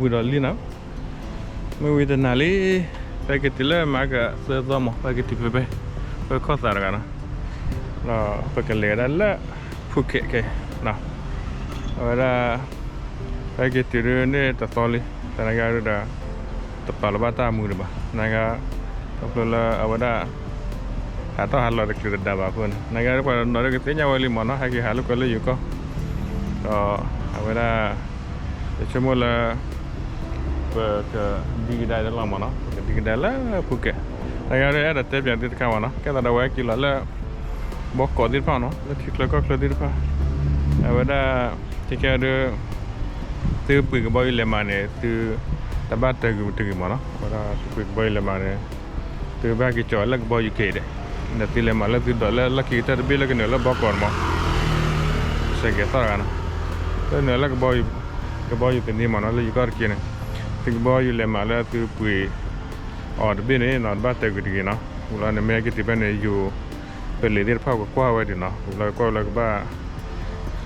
ဝံၤဒီးလံနီၤ, မ့ၢ်ဝံၤတနၤလံ, ပက့ၤတုၤလၢမၤကသၢသီမး ပက့ၤတုၤဖဲဖဲ ပခီၣ်သးတဂၤနီၤ, ဒီးပကလဲၤဝဲဒၣ်လၢ Phuket ခဲအံၤနီၤ, အဝဲဒၣ် ပက့ၤတုၤဒုးန့ၣ်တသီလံ, သနာ်က့ဒုးဒီး တပာ်လီၤဘၣ်တၢ်မူဒံးဘၣ်, သနာ်က့ ခီဖျိလၢအဝဲဒၣ် ဟးထီၣ်ဟးလီၤတချုးတဒါဘၣ်အဃိန့ၣ် သနာ်က့ပှၤတနီၤဒုးကသ့ၣ်ညါဝဲလံမးနီၤ, ဟဲက့ၤဟးလိာ်ကွဲလၢယိၤကီၢ်, ဒီးအဝဲဒၣ် ယဆိကမိၣ်လၢ ပကဒံကဒါတလီၢ်မးနီၤ, ပကဒံကဒါလၢ Phuket, သနာ်က့ဒုးအဲၣ်ဒိးတဲပၠးသုတခါမးနီၤ, ကဲသးဒီးဝဲက့ၤလီၤလၢ ဘီကီးသ့ၣ်တဖၣ်နီၤ, လၢထံချၢကီၢ်ချၢသ့ၣ်တဖၣ်, အဝဲဒၣ် ခဲကဲဒုး သုပှ့ၤကဘီယူၤလဲၤမးန့ၣ် သုတဘၣ်တၢ်ဂ့ၤတဂ့ၤမးနီၤ, အဝဲဒၣ်သုပှ့ၤကဘီယူၤလဲၤမးန့ၣ် သုဘၣ်က့ၤကီၤလၢကဘီယူၤက့ၤဒီး ဒီးသုလဲၤမးလၢသုဒိးလၢလီၢ်ခံကတၢၢ်တဘ့ၣ်လၢကနုာ်လၢဘီကီးန့ၣ်မး, စဲးကဲၤသီၣ်တဂၤနီၤ, လၢနုာ်လၢ ကဘီယူၤသန့မးနီၤ, လၢယိၤကီၢ်တက့ၢ်န့ၣ်, သုကဘီယူၤလဲၤမးလၢသုပှ့ၤအီၤတဘ့ၣ်န့ၣ်နီၤ, တဘၣ်တၢ်ဂ့ၤတဂ့ၤနီၤ, ဝံၤလီၤန့ၣ် မ့ၢ်ဟဲက့ၤတုၤဖဲန့ၣ် ယိၤ ပလံးသ့ၣ်တဖၣ်ကကွၢ်ဝဲဒံးနီၤ, ကဘျီကကွၢ်လၢကဘၣ်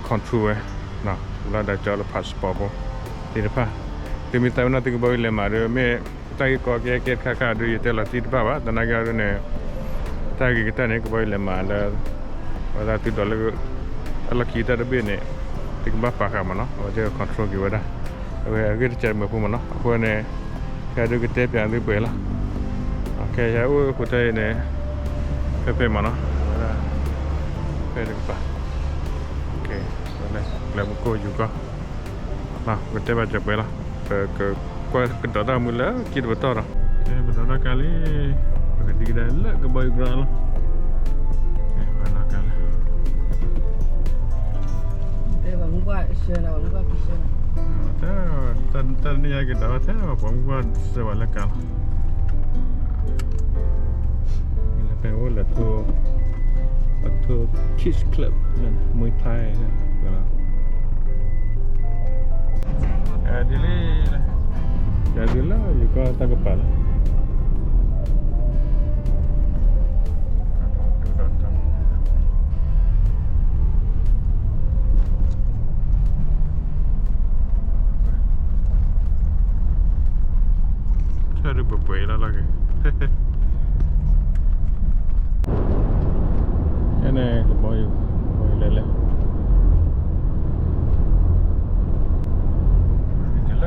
control ဝဲ, ကဘျီဒီးကၠီလၢ passport ဖိသ့ၣ်တဖၣ်, သုမ့ၢ်သးဝဲနီၤ သုကဘီယူၤလဲၤမးဒီး မ့ၢ်တၢ်ဂ့ၢ်ကီကဲကဲတခါခါဒီး ယတဲလီၤတံၢ်တဘၣ်ဘၣ်, သနာ်က့ဒုးန့ၣ် တၢ်ဂ့ၤကတၢၢ်န့ၣ် ကဘီယူၤလဲၤမးလၢ အဝဲဒၣ်သုဒိးလၢ အလီၢ်ခံကတၢၢ်တဘ့ၣ်န့ၣ် သုကဘၣ်ပာ်ဃာ်မးနီၤ, အဝဲသ့ၣ် control က့ၤဝဲဒၣ်, အဝဲအဂ့ၢ်တစဲးတမုာ်ဖိမးနီၤ, အဃိန့ၣ် ခဲဒုးကတဲပၠးသုပှဲၤလီၤ, ခဲယအိၣ်ဃုာ်တၢ်အံၤန့ၣ် ဖဲဖဲမးနီၤ, အဝဲဒၣ် ဖဲတကပၤ, ကျဲမုၢ်ကိၣ်ယူၤကီၢ်, ပကတဲဘၣ်စၢၤပှဲၤလီၤ, ပကကွၢ်ကဒီးတၢ်မူလၢခံတပတီၢ်ဒီး, ပဒိးတၢ်ကါလံ, ပကဒံကဒါလၢကဘီယူၤကရၢလီၤ, ပဒိးတၢ်ကါလံ, တၢ်တနံၤညါက့ၤဒီးထဲပှၤမုၢ်ကွၢ်စၢၤဝဲလၢကါလီၤ ဖဲအိၣ်လၢ အထိ Kids Club, Muay Thai, ဒ်လံ, ယၤဒုးလၢယကီၢ်တၢ်ကပၤလီၤ, ဆၢဒုးပှဲၤပှဲၤလီၤလီၤက့ၤ, န့ၣ် ကဘီယူၤ, ကဘီယူၤလဲၤလဲၣ်, က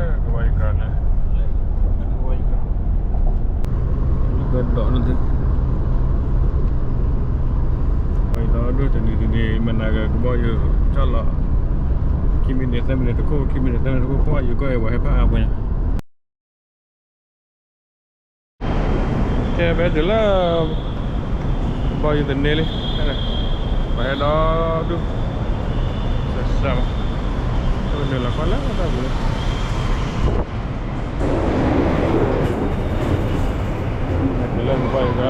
ဘီယူၤကါန့ၣ်, ကဒိးန့ၣ်, ကဘီယူၤလီၤဒိၣ်တနံၤတနံၤ မနၤကကဘီယူၤကၠီလီၤ, ခံမံးနံးသၢမံးနံးတခိၣ် ခံမံးနံးသၢမံးနံးတခိၣ် ကဘီယူၤကီၢ်အံၤပှၤဟဲဖးအါပှဲၤန့ၣ် ကဲ ပဟဲတုၤလၢ ကဘီယူၤသန့လံ, ပှၤဟဲဒီဒူၣ်, စၢ်မး, ပနုာ်လီၤကွၢ်လၢတၢ်ပူၤလံ, ဟဲတုၤလၢကဘီယူၤသန့လံ,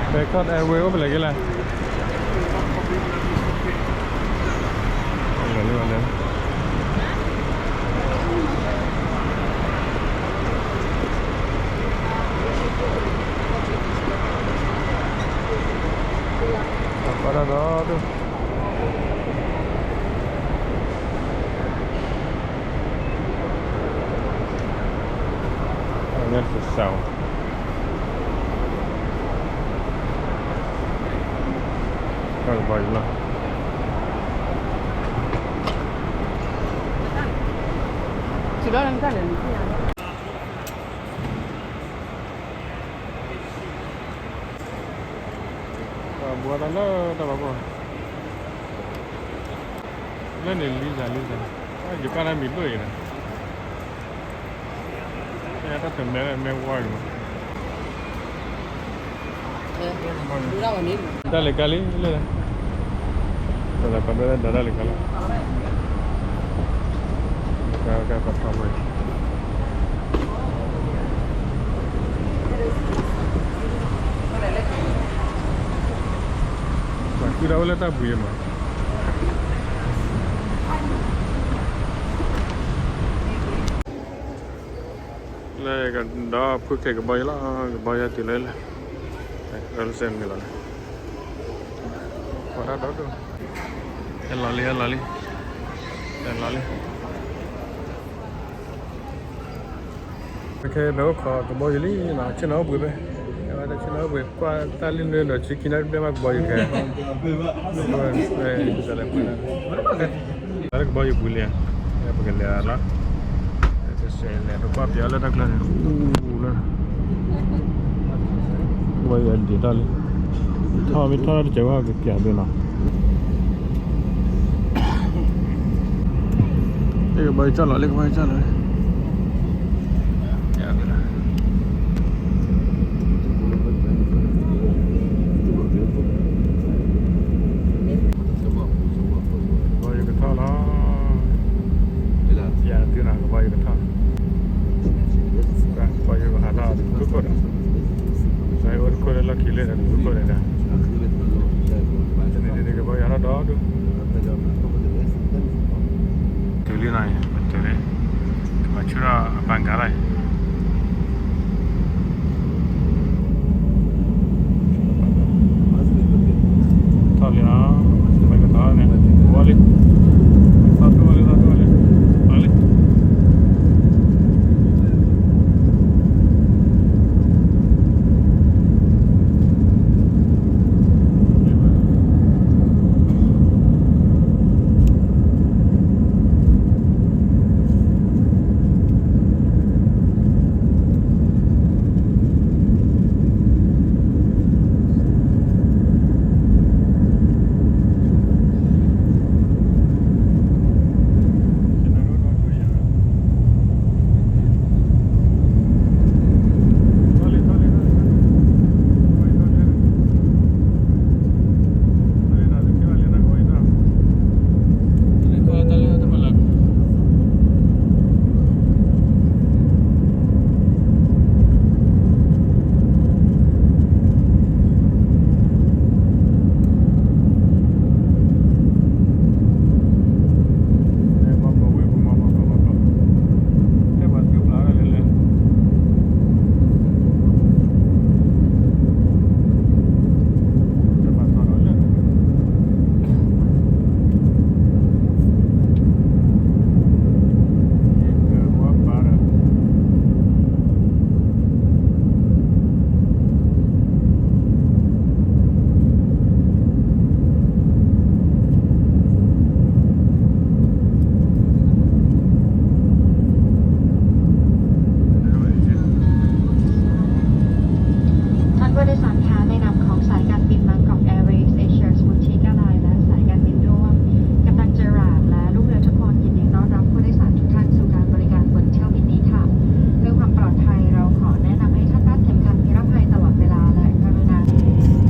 ဖဲ Bangkok Airways အိၣ်ဖဲလဲၣ်က့ၤလဲၣ် တၢ်ကဘီယူၤလီၤ, ဘှီသးလၢတၢ်ဘၣ်ဘၣ်, လၢန့ၣ်လံယၤလံယၤ, ယပၢ်တၢ်မံၤဒိၣ်အံၤဒီး တၢ်မဲမဲဝါအံၤမး, တၢ်လဲၤကါလံလၢ, ပှၤဒိးတၢ်လဲၤကါလီၤ, ကါကါပှၤထီၣ်ဝဲ, ပှၤကုၢ်ဒၣ်ဝဲလၢတၢ်ဘှံးအံၤမး လၢကဒီး Phuket ကဘီယူၤလီၤ, ကဘီယူၤတုၤလၢလဲၣ်, အၢလၢစဲမနုၤလီၤန့ၣ်, ပှၤတၢ်ဒီဒိၣ်, ဟဲလီၤလံ ဟဲလီၤလံ, ဟဲလီၤလံ, ခဲအံၤ ပအိၣ်ခိးကဘီယူၤလံနီၤ, ဆ့ၣ်နီၤအိၣ်ဘှံးဖဲ, ဆ့ၣ်နီၤအိၣ်ဘှံး ကွၢ်တၢ်လံၣ်နွံဒီး ဆံခံနၣ်ရံၣ်ဘျဲၣ်မးကဘီယူၤခဲ, တၢ်လၢကဘီယူၤပူၤလံ, ပကလဲၤလီၤ, လဲၤပကွၢ်ပျးလၢတၢ်ကျါန့ၣ်, အူလၢ ကဘီယူၤဒံးထီၣ်လံ, ထီၣ်မ့ၢ်ထီၣ်တစဲးဝဲကပျးဒ်နီၤ, လၢကဘီယူၤကၠီၣ်လီၤ, လၢကဘီယူၤကၠီၣ်လီၤ, ကဘီယူၤကထီၣ်လီၤ, ယၤတုၤနီၤ ကဘီယူၤကထီၣ်, ကဘီယူၤကဟးထီၣ်တခိၣ်ဒီး, ကဘီယူၤဟးထီၣ်ဒီး, ကဘီယူၤဟးထီၣ်ဒီး, တုၤလံနီၤ, ပတုၤလံ, ကဘီယူၤဆူၣ်ထီၣ်အပၢ်ကၤလီၤ, ထီၣ်လံနီၤ, ကဘီယူၤကထီၣ်န့ၣ်, ဝီလံ, ထီၣ်ထီၣ်လံ, ထီၣ်ထီၣ်လံ, ထီၣ်လံ. ท่านผู้โดยสารคะ ในนามของสายการบินบางกอกแอร์เวย์ เอเชียสบูติกแอร์ไลน์ และสายการบินร่วม กัปตันเจอราร์ดและลูกเรือทุกคนยินดีต้อนรับผู้โดยสารทุกท่านสู่การบริการบนเที่ยวบินนี้ค่ะ เพื่อความปลอดภัยเราขอแนะนำให้ท่านรัดเข็มขัดนิรภัยตลอดเวลาและกรุณา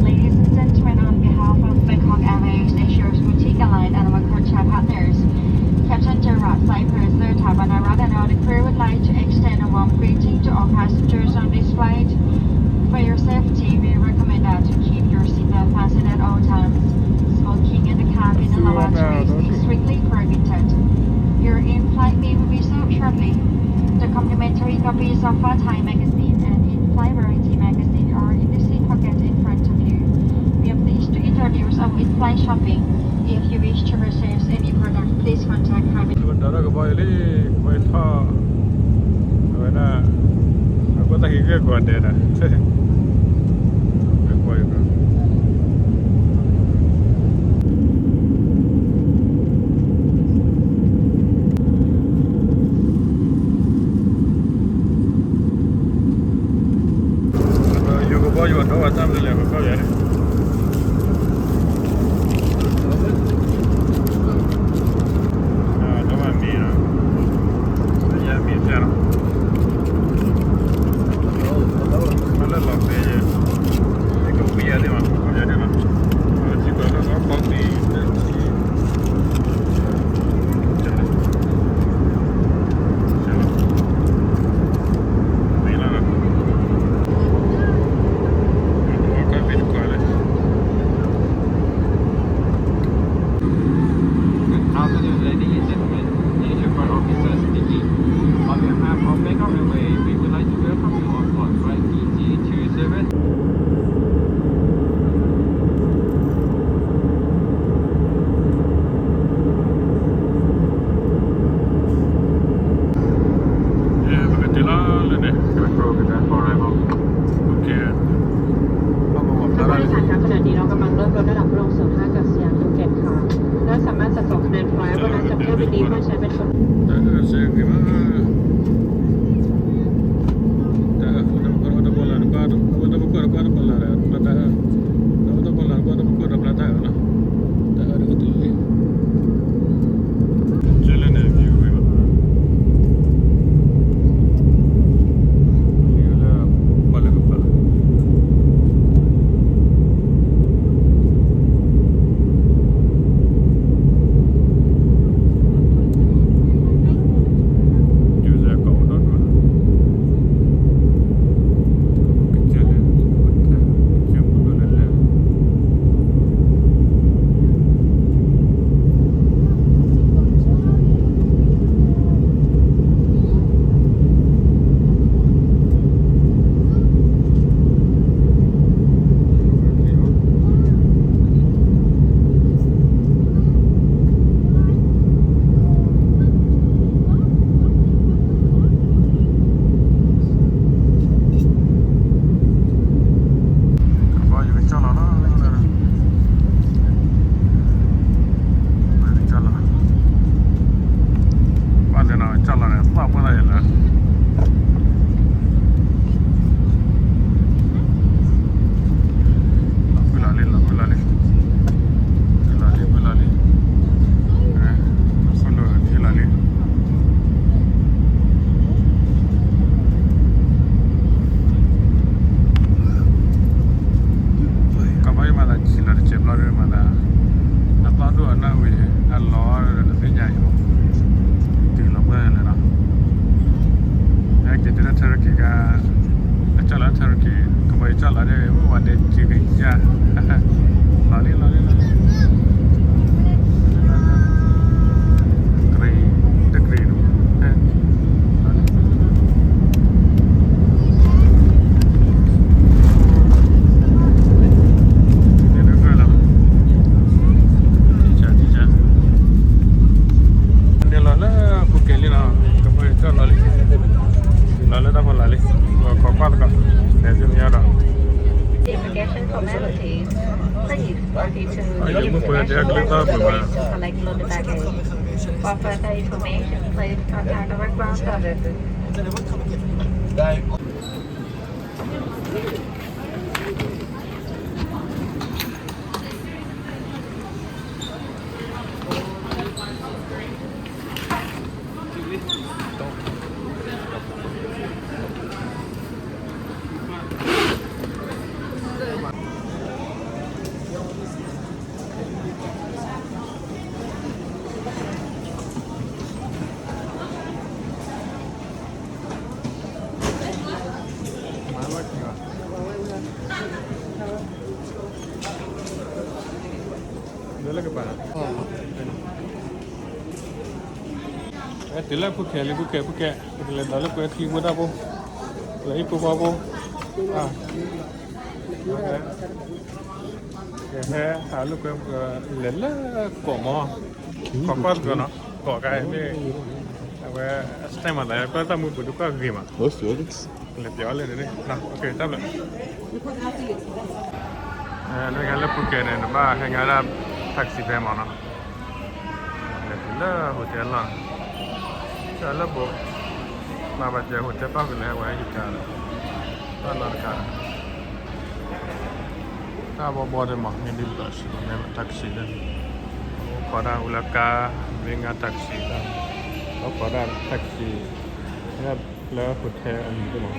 Ladies and gentlemen, on behalf of Bangkok Airways, Asia's Boutique Airline, and our codeshare partners, Captain Gerard, Flight Purser, Thabana Radhanon, the crew would like to extend a warm greeting to all passengers on this flight. For your safety, we recommend that you keep your seatbelt fastened at all times. Smoking in the cabin and loud noises is strictly prohibited. Your in-flight meal will be served shortly. The complimentary copies of Far Time magazine and in-flight variety magazine are in the seat pocket in front of you. We are pleased to introduce our in-flight shopping. If you wish to purchase any product, please contact Private ကဘီယူၤလံ, ကဘီယူၤထီၣ်, အဝဲဒၣ်, အကွၢ်တၢ်ဟံးဂ့ၢ်ကိးဂၤဒဲးဒီး, ကဘီယူၤ ယိၤကဘီယူၤဒီးဝဲတၢ်မနုၤလဲၣ် ပကီၢ်ယၤန့ၣ်, ဒီးဝဲမ့ၢ်လီၤ, ယမ့ၢ်ဖျါလီၤ, မ့ၢ်လၢလီၤဖဲယဲ, ယကဝံယၤန့ၣ်လီၤ, ယၤန့ၣ်လီၤ, ထံကီၢ်လၢကီၢ်ကီၢ်သံၣ် မ့ၢ်လီၤ, ကီၢ်သံၣ်တကီၢ်လၢ ယမုၢ်ဖိတဲအကလုၢ်သီၣ်ပူၤမး For further information, please contact our ground services. တုၤလၢဖုကဲလံ ဖုကဲ ဖုကဲ ပကလဲၤဒီးလၢကွဲထံဖိတၢ်ဖိ လၢဟံၣ်ဖိဃီဖိ ကဟဲဟးလၢကွဲ လဲၤလၢကီးမး ကီးကွၢ်တကီးနီၤ ကီးကါမ့ၢ် အဝဲ စတဲမၤသး ကွၢ်တၢ်မူပူၤဒုးကွၢ်ဂ့ၤမး လဲၤပျီလဲၤန့ၣ် တၢ်ဘျုး လၢကလၢဖုကဲန့ၣ် နဘၣ်ဟဲငါဒၣ် taxi ဖဲမးနီၤ လဲၤတုၤလၢ hotel လီၤ တၢ်လၢဘိး မၤဘၣ်စဲး hotel ပၣ်ကလဲၤဝဲယကါ ဘၣ်လီၤတကါ တၢ်ဘီဘီဒဲးမး မ့ၢ်ဒ်ဘၢၣ်စၢၤ မ့ၢ် taxi ဒဲး အိၣ်ခိးဒၣ်ဝဲလၢကါ မ့ၢ်ငါ taxi တၢ် အိၣ်ခိးဒၣ် taxi လၢ hotel အမံၤဒဲးမး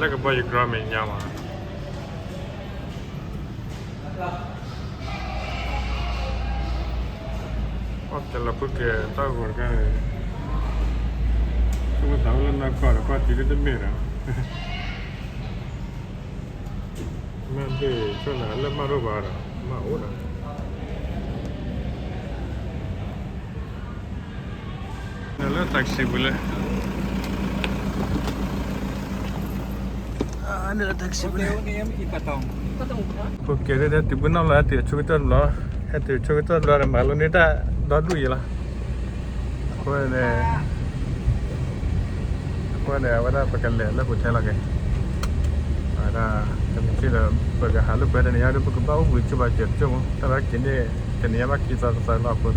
လၢကဘီယူၤ ground မဲာ်ညါမး အီၣ်တလီၤဖုကဲတၢ်ဂီၤတခါန့ၣ် ဆိကမိၣ်သးအိၣ်လၢနီၢ်ကီၢ်ဒီး ကွၢ်တုၤလၢတမ့ၢ်ဒီး မ့ၢ်ဘ့ၣ်ဆိၣ်နၤလၢမၢ်ရိၣ်ဘၣ်ဒီး မၢ်အိၣ်ဒီး နလၢ taxi ပူၤလၢ နလၢ taxi ပူၤလၢ ပကဲဒ်တုၤပနီၣ်လီၤ ဟဲတုၤဆိကတၢၢ်တဘျီ ဟဲတုၤဆိကတၢၢ်တဘျီဒီး မၤလိန့ၢ်တၢ်ဒီဒူၣ်ယံၤလီၤ အဃိန့ၣ် အဃိန့ၣ် အဝဲဒၣ်ပကလဲၤလၢ hotel လီၤက့ၤ အဝဲဒၣ် တမ့ၢ်စ့ၢ်ဒီး ပကဟးလိာ်ကွဲတနံၤညါဒီး ပကဘၣ်အိၣ်ဘှံးကၠိဘၣ်စဲးတကၠိမး တၢ်လၢက့ၤန့ၣ် တနံၤညါဘၣ်ခံသီတသီလီၤအဃိန့ၣ် ပကအိၣ်ဘှံး ပကဟး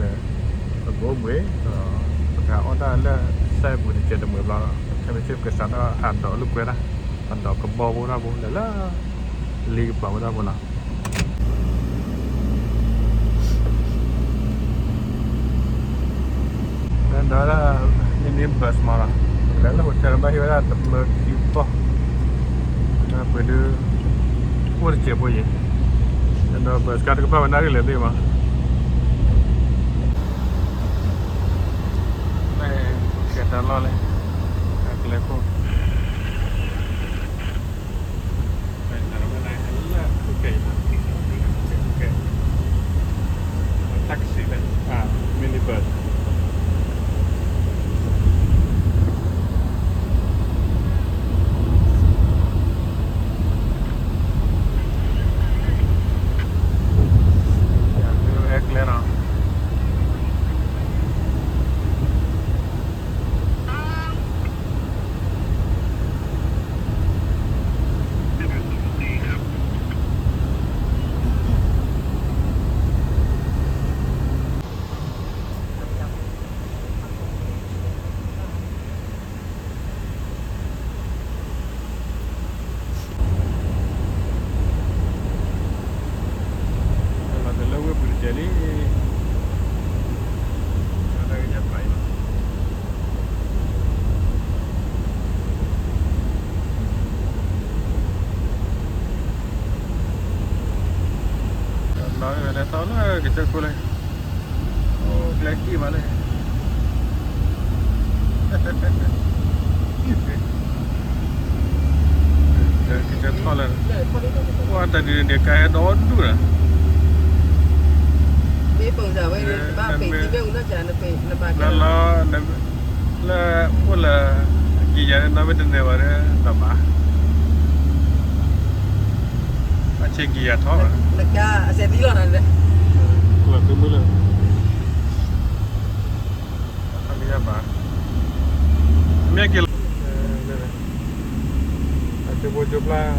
အီၣ်တၢ်လၢ စဲးပူၤတစဲးတမှဲၤဘျီလီၤ တမ့ၢ်စ့ၢ်ပကစးထီၣ်ဟးဒိးလိာ်ကွဲဒၣ် ဟးဒိးကဘီဖိတၢ်ဖိလၢလၢ လံကပၤဖိတၢ်ဖိနီၤ ဒီး minibus မးလီၤ လဲၤလၢ hotel ဘၣ်ဟ့ၣ်ဝဲဒၣ်တမၢခံသီ ပှ့ၤဒု အိၣ်တစဲးဖိယံၤ ဒီး bus ကါတကပၤဝဲနၣ်ရံၣ်လဲၤသ့မး ကဲတၢ်လီၢ်လဲၣ် အကျဲခိၣ် taxi လဲၣ် minibus အဲကျဲနီၤ လီၤတလၢဝ့ၢ်ပူၤတကဲးလံ တၢ်ကညးပာ်အံၤလီၤ လီၤလဲၤထီၣ်လၢကစၢၢ်ခိၣ်လၢ အိၣ်ကျဲကံၣ်မးလၢ ကစၢၢ်ခိၣ်လၢ ပှၤတၢ်ဒုးန့ၣ် ကါဟဲဒီဒူၣ်လီၤ လၢလီၤ လၢအိၣ်လၢ ကံယၤန့ၣ် နီၢ်မ့ၢ်တနၢၤဘၣ်ဒီး တၢ်ဘၣ် အဆ့ကံယၤထီၣ်ဘၣ် လၢသုမုၢ်လၢ အခါကယၤဘၣ် မ့ၢ်က့ၤလီၤ အကၠိဖိကၠိပျၢ်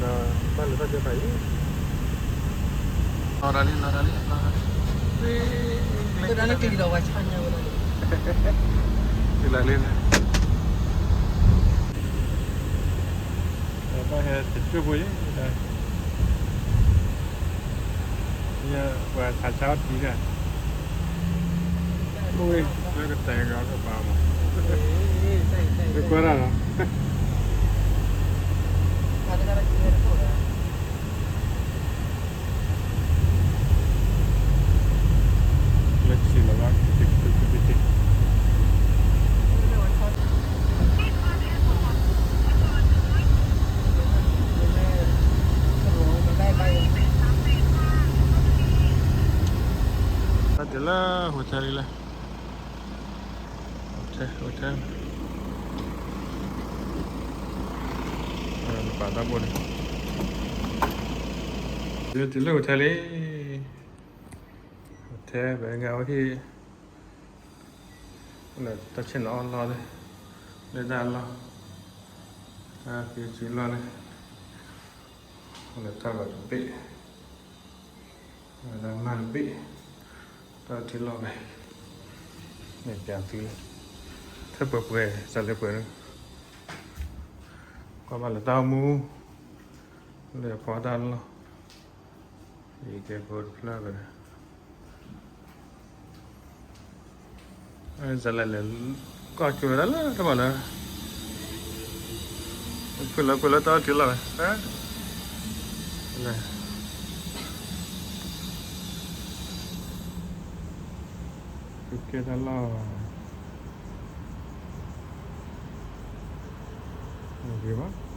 ဘၣ်လၢတၢ်ကဲပာ်အံၤ, လီၤဒၣ်လံ လီၤဒၣ်လံ လီၤဒၣ်လံ, ဝဲဒၣ်လၢကလံၤဒီးဝဲဆါညါဝဲဒၣ်လံ, ကလံၤလံန့ၣ်, ဘၣ်ဟဲတကၠိၢ်ဖိအံၤ, ပှၤထးဆါအီၣ်ထံဒၣ်, အိၣ်ဝဲလၢကတဲာ်ကီကပၤမး, လၢကွၢ်တၢ်လီၤ. လၢဆံးလီၤဘၣ်, တၢ်တုၤလၢ hotel လံလဲၣ်, hotel, hotel, နပာ်တၢ်ဘိန့ၣ်, တုၤလၢ hotel လံ, hotel ပဂၤဝဲဟံၣ်, လၢတၢ်ဆ့ၣ်နီၤအီၣ်လီၢ်န့ၣ်, လၢတၢ်လီၢ်, တၢ်ဖံးစုလီၢ်န့ၣ်, လၢတၢ်လီၢ်တဘ့ၣ်, လၢတၢ်မၤတဘ့ၣ်, တၢ်ထံလီၢ်ဝဲ, မ့ၢ်ပျးသုလၢ, ထဲပှဲၤပှဲၤ စးလၢပှဲၤန့ၣ်, ကွၢ်ဘၣ်လၢတၢ်အိၣ်မူ, လၢဖီတၢ်လီၢ်, ယကဲဖိတဖျၢၣ်ဝဲဒၣ်, စးလဲၣ်လဲၣ်, ကီၢ်ကၠိဝဲဒၣ်လၢတဘၣ်လၢ, ဖုလၢပှဲၤလၢတၢ်ထံလီၢ်ဝဲ, လဲၣ်, ကဲတၢ်လီၢ်, ဂ့ၤဘၣ်